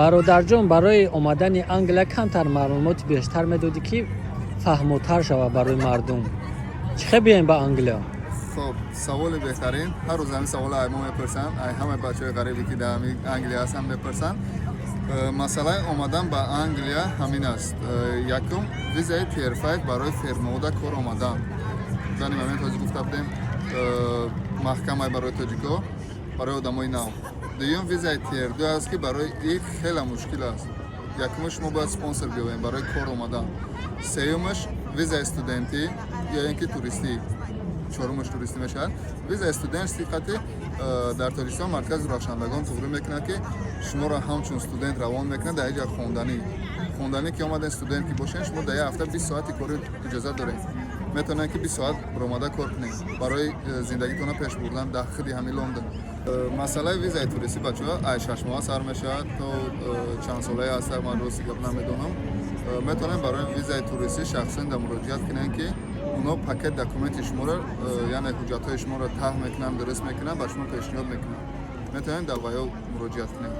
Бародарҷон, барои омадани Англия камтар маълумоти бештар медодӣ, ки фаҳмотар шавад барои мардум. Чӣ хел биёем ба Англия? Хоб, саволи беҳтарин. Ҳар рӯз ҳамин савола ай мо мепурсанд, ай ҳамаи бачаҳои ғарибе, ки дар ҳамин Англия ҳастанд, мепурсанд. Масъалаи омадан ба Англия ҳамин аст. Якум, визаи Tier 5 барои фермаода кор омадан. Данный момент ҳозир гуфта будем, маҳкамай барои тоҷико, барои одамои нав. Дуюм, визаи Tier 2 аст, ки барои и хеле мушкил аст. Якумаш, шумо бояд спонсор биёбем барои кор омадан. Сеюмаш, визаи студентӣ ё ин ки туристӣ. Чорумаш туристӣ мешавад. Визаи студент сифати дар Тоҷикистон маркази рахшандагон туғрӣ мекунад, ки шуморо ҳамчун студент равон мекунад дар ҷа хонданӣ. Хонданӣ ки омаден, студент ки бошед, шумо дар як ҳафта 20 соати кори иҷозат доред, метавонед, ки 20 соат баромада кор кунед барои зиндагитона пеш бурдан дар худи ҳамин Лондон. Масъалаи визаи туристӣ, бачаҳо, ай 6 моҳа сар мешавад то чанд солае ҳаста, ман рости гап намедонам. Метавонем барои визаи туристӣ шахсан да муроҷиат кунем, ки оно пакет документи шуморо, яъне ҳуҷҷатҳои шуморо таҳ мекунанд, дуруст мекунанд, ба шумо пешниҳод мекунанд. Метавонем дар ваё муроҷиат кунем.